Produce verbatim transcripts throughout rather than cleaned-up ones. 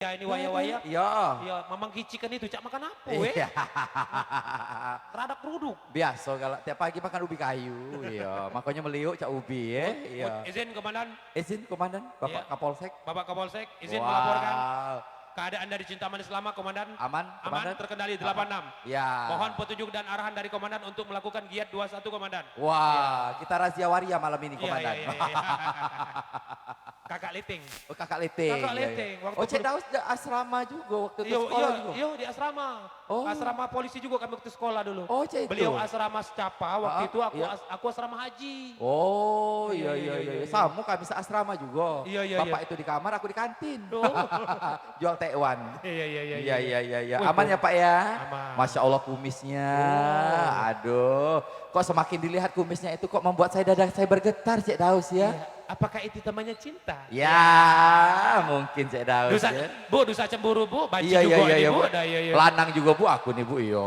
Ya, ini waya-waya. Iya. Iya, mamang kicikan itu, cak makan apa, weh? Iya. Radak keruduk. Biaso galak tiap pagi makan ubi kayu, iya. Makonyo meliuk cak ubi, eh. Iya. Izin, Komandan. Izin, Komandan, Bapak Iya. Kapolsek. Bapak Kapolsek, izin Wow. melaporkan keadaan dari Cinta Manis Lama, Komandan. Aman, Aman, Komandan? terkendali delapan enam. Ya. Mohon petunjuk dan arahan dari Komandan untuk melakukan giat dua satu, Komandan. Wah, Iya. kita razia waria malam ini, Iya, Komandan. iya, iya, iya. Kakak Leteng. Oh, Kakak Leteng. Kakak Iya, iya. Leteng, waktu Oh, Cek per- Daus da- asrama juga waktu itu Iyo, sekolah iyo, juga. iyo, di asrama. Oh. Asrama polisi juga kami waktu sekolah dulu. Oh, Cek itu. Beliau asrama Secapa, waktu Ah, itu aku iya. as- aku asrama haji. Oh, Iya, iya, iya, iya, iya, iya, iya. iya. Sama kami seasrama juga. Iya, iya, Bapak iya. itu di kamar, aku di kantin. Oh. Jual tekwan. Iya, iya, iya, Iya, iya. iya, iya, iya. Wih, Aman ya, tuh. Pak, ya? Aman. Masya Allah, kumisnya. Oh. Aduh. Kok semakin dilihat kumisnya itu, kok membuat saya, dada saya bergetar, Cek Daus, ya? Iya. Apakah itu namanya cinta? Ya, mungkin, Cek Daus, Dusa, ya. Bu, dusa cemburu, Bu. Banci Iya, iya, juga iya, ini, iya, Bu. Bu. Ada, iya, iya. Lanang juga, Bu, aku nih, Bu, iyo.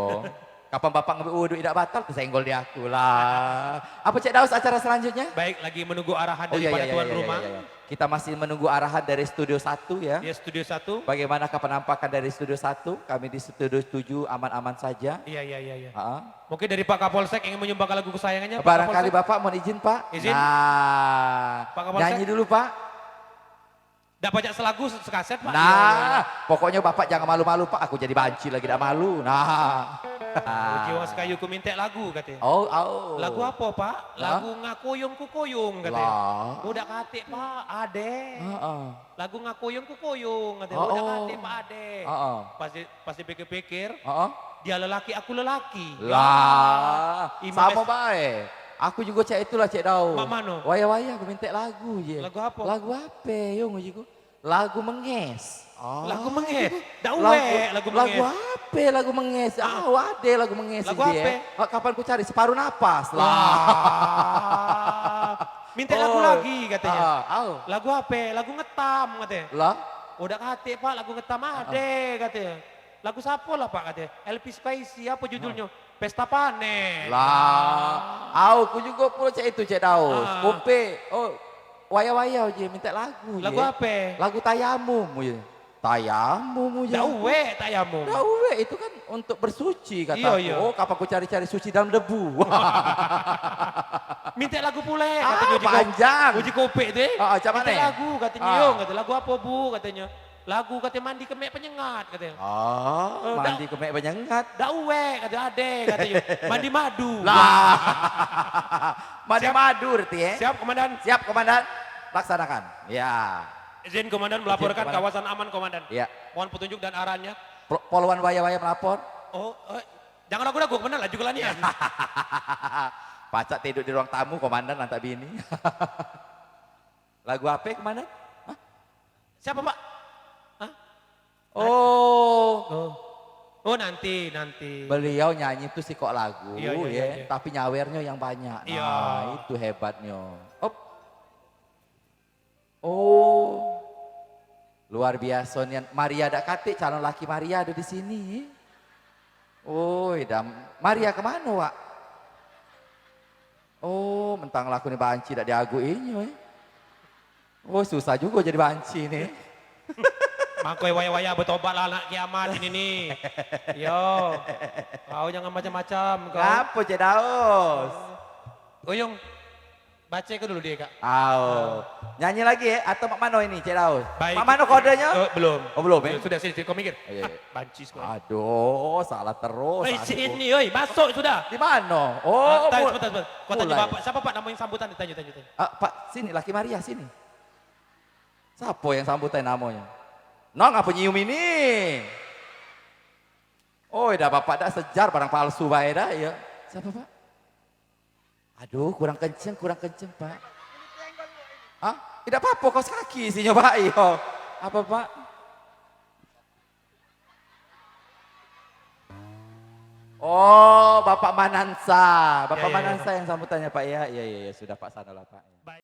Kapan Bapak ngambil wuduk tidak batal, kesenggol di aku lah. Apa, Cek Daus, acara selanjutnya? Baik, lagi menunggu arahan Oh, iya, daripada iya, iya, tuan iya, iya, rumah. iya, iya. Kita masih menunggu arahan dari Studio satu, ya. Ya, Studio satu. Bagaimanakah penampakan dari Studio satu? Kami di Studio tujuh aman-aman saja. Iya, iya, iya, iya. Ha-ha. Mungkin dari Pak Kapolsek ingin menyumbangkan lagu kesayangannya, Pak Barangkali Kapolsek. Bapak mohon izin, Pak. Izin. Nah, Pak Kapolsek. nyanyi dulu, Pak. Dak pacak selagu se- sekaset, Pak. Nah, Iya, iya. pokoknya Bapak jangan malu-malu, Pak. Aku jadi banci lagi dak malu. Nah. Uji wong sekayu ku mintek lagu, katanya. Oh, oh. Lagu apa, Pak? Hah? Lagu Ngakuyung Ku Kuyung, katanya. Lah. Udah katik, Pak, ade. Heeh. Lagu Ngakuyung Ku Kuyung, katanya. Oh, Udah oh. katik, Pak, ade. Heeh. Pas di- Pas dipikir-pikir, Heeh. dia lelaki, aku lelaki. Lah, Imas. samo bae. Aku juga cak itulah, Cek Daus. Mak mano? Wayah-wayah aku mintek lagu je. Lagu apa? Lagu ape, yo, nguji ku? Lagu menges. Oh. Lagu menges? Dak Lagu, uwek lagu lagu menges. ape lagu menges? Ah. Ah, ade lagu menges Lagu je. ape? Ah, kapan ku cari separuh napas. Lah. Wah. Mintek lagu Oi. lagi, katanya. Ah, au. Lagu ape? Lagu ngetam, katanya. Lah? Oh, dak katik, Pak, lagu ngetam Ah, ah. ade, katanya. Lagu sapo lah, Pak, katanya. Elvis Sukaesih, apa judulnyo? Pesta Panen. Lah, au, ku jugo pulo cak itu, Cek Daus. Ah. Kope, oh, wayah-wayah je minta lagu Lagu je. ape? Lagu Tayamum je. Tayamum je. Dak uwek tayamum. Dak uwek, itu kan untuk bersuci, kata Iyo, aku. iyo. Oh, kapan ku cari-cari suci dalam debu. Minta lagu pule, Ah, katanya uji ko-, panjang. uji kopek tu, eh. Ah, ah, macam Minta mana? lagu, katanya, Ah. "Yo," kata, "lagu apa, Bu?" katanya. Lagu kate mandi kemek penyengat, kate. Oh, Eh, mandi dak, kemek penyengat. Dak uwek, kate ade, katenyo. Mandi madu. Lah. Mandi Siap. madu berarti, eh? Siap, Komandan. Siap, Komandan. Laksanakan. Ya. Izin, Komandan, Izin, melaporkan Komandan. kawasan aman, Komandan. Ya. Mohon petunjuk dan arahannya. Pol-, Polwan Waya-Waya melapor. Oh, eh, jangan ragu-ragu, Komandan, laju ke lanian. Ya. Pacak tidur di ruang tamu, Komandan, lantak bini. Lagu ape, Komandan? Hah? Siapa, Pak? Hah? Oh. Oh. Oh, nanti, nanti. Beliau nyanyi tuh sikok lagu, Iya, iya, ya, iya, iya. tapi nyawernyo yang banyak. Iya. Nah, itu hebatnyo. Op. Oh. Luar biasa nian. Maria dak katik, calon laki Maria ada di sini. Oi, dam. Maria kemano, Wak? Oh, mentang laku ni banci dak diagu inyo, eh. Oh, susah juga jadi banci ni. Mangko waya-waya betobat lah anak kiamat ini ni. Yo. Kau jangan macam-macam kau. Ngapo, Cek Daus? Oyong, baca ke dulu dia, Kak. Au. Nyanyi lagi, eh? Atau mak mano ini, Cek Daus? Baik. Mak mano kodenya? Eh, belum. Oh, belum, eh? Sudah, sini, sini, kau minggir. Oh, iya, iya. Ah, banci sekolah. Aduh, salah terus Oi, aku. sini, oi, masuk sudah. Di mano? Oh, Ah, tanya mul-, sebentar, sebentar. Kau tanya mulai. bapak, siapa, Pak, nama yang sambutan? Tanya, tanya, tanya. Ah, Pak, sini, laki Maria, sini. Siapa yang sambutan namanya? Nang, apa nyium ini? Oi, dah bapak dah sejar, barang palsu bae dah, ya. Siapa, Pak? Aduh, kurang kenceng, kurang kenceng, Pak. Hah? Tidak apa-apa, kos kaki isinya, Pak. Iyo. Apa, Pak? Oh, Bapak Manansa. Bapak Ya, ya, ya, Manansa Pak. yang sambutannya, Pak, ya. Iya, iya, iya, sudah, Pak, sanalah, Pak. Baik.